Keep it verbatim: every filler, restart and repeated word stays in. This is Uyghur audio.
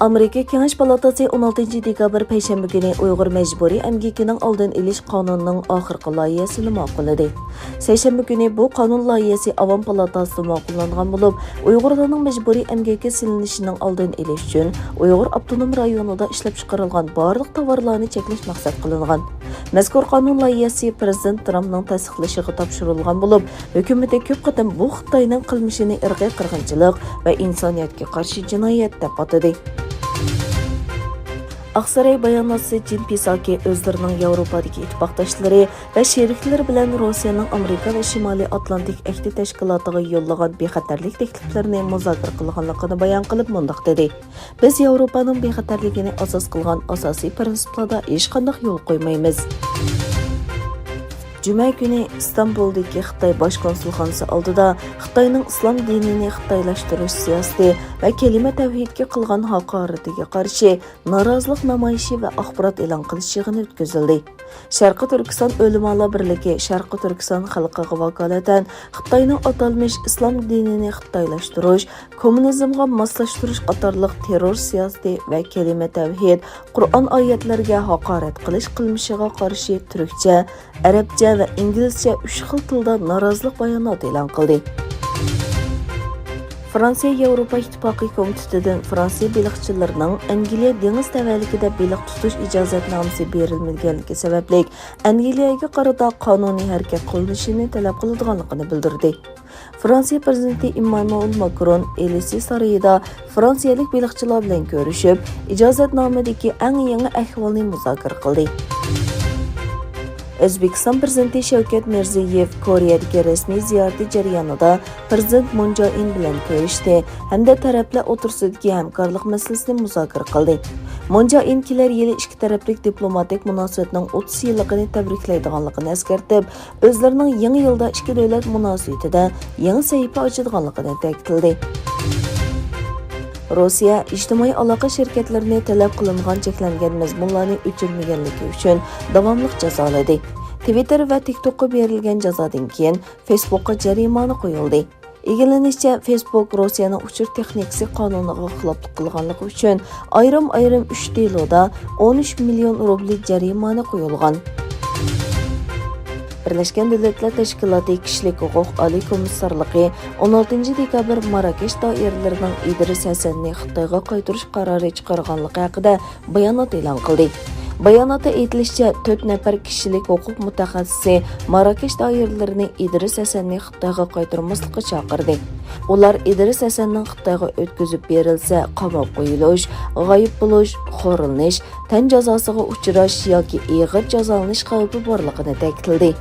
ئامېرىكا كېڭەش پالاتاسى ئون ئالتىنچى دېكابىر پەيشەنبە كۈنى ئۇيغۇر مەجبۇرىي ئەمگىكىنىڭ ئالدىنى ئېلىش قانۇنىنىڭ ئاخىرقى لايىھەسىنى ماقۇللىدى. سەيشەنبە كۈنى بۇ قانۇن لايىھەسى ئاۋام پالاتاسىدا ماقۇللانغان بولۇپ، ئۇيغۇرلارنىڭ مەجبۇرىي ئەمگەككە سېلىنىشىنىڭ ئالدىنى ئېلىش ئۈچۈن ئۇيغۇر ئاپتونوم رايونىدا ئىشلەپچىقىرىلغان بارلىق تاۋارلارنى چەكلەش مەقسەت قىلىنغان. مەزكۇر قانۇن لايىھەسى پىرېزىدېنت ترامپنىڭ تەستىقلىشىغا تاپشۇرۇلغان بولۇپ، ھۆكۈمىتى كۆپ قېتىم بۇ خىتاينىڭ قىلمىشىنى ئىرقىي قىرغىنچىلىق ۋە ئىنسانىيەتكە قارشى جىنايەت دەپ ئاتىدى. ئاقساراي باياناتچىسى جېن پىساكى ئۆزلىرىنىڭ ياۋروپادىكى ئىتتىپاقداشلىرى ۋە شېرىكلىرى بىلەن روسىيەنىڭ ئامېرىكا ۋە شىمالىي ئاتلانتىك ئەھدى تەشكىلاتىغا يوللىغان بىخەتەرلىك تەكلىپلىرىنى مۇزاكىرە قىلغانلىقىنى بايان قىلىپ مۇنداق دېدى: بىز ياۋروپانىڭ بىخەتەرلىكىنى ئاساس قىلغان ئاساسىي پىرىنسىپلاردا ھېچقانداق يول قويمايمىز. جۈمە كۈنى ئىستانبۇلدىكى خىتاي باش كونسۇلخانىسى ئالدىدا خىتاينىڭ ئىسلام دىنىنى خىتايلاشتۇرۇش سىياسىتى ۋە كەلىمە تەۋھىدكە قىلغان ھاقارىتىگە قارشى نارازىلىق نامايىشى ۋە ئاخبارات ئېلان قىلىش يىغىنى ئۆتكۈزۈلدى. شەرقىي تۈركىستان ئۆلىمالار بىرلىكى شەرقىي تۈركىستان خەلقىگە ۋاكالىتەن خىتاينىڭ ئاتالمىش ئىسلام دىنىنى خىتايلاشتۇرۇش، كوممۇنىزمغا ماسلاشتۇرۇش قاتارلىق تېررور سىياسىتى ۋە كەلىمە تەۋھىد، قۇرئان ئايەتلەرگە ھاقارەت قىلىش قىلمىشىغا قارشى تۈركچە، ئەرەبچە ۋە ئىنگلىزچە ئۈچ خىل تىلدا نارازىلىق باياناتى ئېلان قىلدى. فرانسىيە ياۋروپا ئىتتىپاقى كومىتېتىدىن فرانسىيە بېلىقچىلىرىنىڭ ئەنگلىيە دېڭىز تەۋەلىكىدە بېلىق تۇتۇش ئىجازەتنامىسى بېرىلمىگەنلىكى سەۋەبلىك، ئەنگلىيەگە قارىتا قانۇنىي ھەرىكەت قوللىنىشىنى تەلەپ قىلىدىغانلىقىنى بىلدۈردى. فرانسىيە پىرېزىدېنتى ئىممانۇئېل ماكرون ئېلىسى سارىيىدا فرانسىيەلىك بېلىقچىلار بىلەن كۆرۈشۈپ، ئىجازەتنامىدىكى ئەڭ يېڭى ئەھۋالنى مۇزاكىرە قىلدى. ئۆزبېكىستان پىرېزىدېنتى شەۋكەت مىرزىيېۋ كورېيەدىكى رەسمىي زىيارىتى جەريانىدا پىرېزىدېنت مۇن جې ئىن بىلەن كۆرۈشتى ھەمدە تەرەپلەر ئوتتۇرىسىدىكى ھەمكارلىق مەسىلىسىنى مۇزاكىرە قىلدى. مۇن جې ئىن كېلەر يىلى ئىككى تەرەپلىك دىپلوماتىك مۇناسىۋەتنىڭ ئوتتۇز يىللىقىنى تەبرىكلەيدىغانلىقىنى ئەسكەرتىپ، ئۆزلىرىنىڭ يېڭى يىلدا ئىككى دۆلەت مۇناسىۋىتىدە يېڭى سەھىپە ئاچىدىغانلىقىنى تەكىتلىدى. روسىيە ئىجتىمائىي ئالاقە شىركەتلىرىنى تەلەپ قىلىنغان چەكلەنگەن مەزمۇنلارنى ئۆچۈرمىگەنلىكى ئۈچۈن داۋاملىق جازالىدى. تىۋىتتېر ۋە تىك توكقا بېرىلگەن جازادىن كېيىن فېيسبۇكقا جەرىمانە قويۇلدى. ئىگىلىنىشىچە، فېيسبۇك روسىيەنىڭ ئۇچۇر تېخنىكىسى قانۇنىغا خىلاپلىق قىلغانلىقى ئۈچۈن ئايرىم-ئايرىم ئۈچ دېلودا ئون ئۈچ مىليون روبلى جەرىمانە قويۇلغان. بىرلەشكەن دۆلەتلەر تەشكىلاتى كىشىلىك ھوقۇق ئالىي كومىسسارلىقى ئون ئالتىنچى دېكابىر ماراكەش دائىرىلىرىنىڭ ئىدرىس ھەسەننى خىتايغا قايتۇرۇش قارارى چىقارغانلىقى ھەققىدە بايانات ئېلان قىلدى. باياناتتا ئېيتىلىشىچە، تۆت نەپەر كىشىلىك ھوقۇق مۇتەخەسسىسى ماراكەش دائىرىلىرىنى ئىدرىس ھەسەننى خىتايغا قايتۇرماسلىققا چاقىردى. ئۇلار ئىدرىس ھەسەننىڭ خىتايغا ئۆتكۈزۈپ بېرىلسە، قاماپ قويۇلۇش، غايىب بولۇش، خورلىنىش، تەن جازاسىغا ئۇچراش ياكى ئېغىر جازالىنىش خەۋپى بارلىقىنى تەكىتلىدى.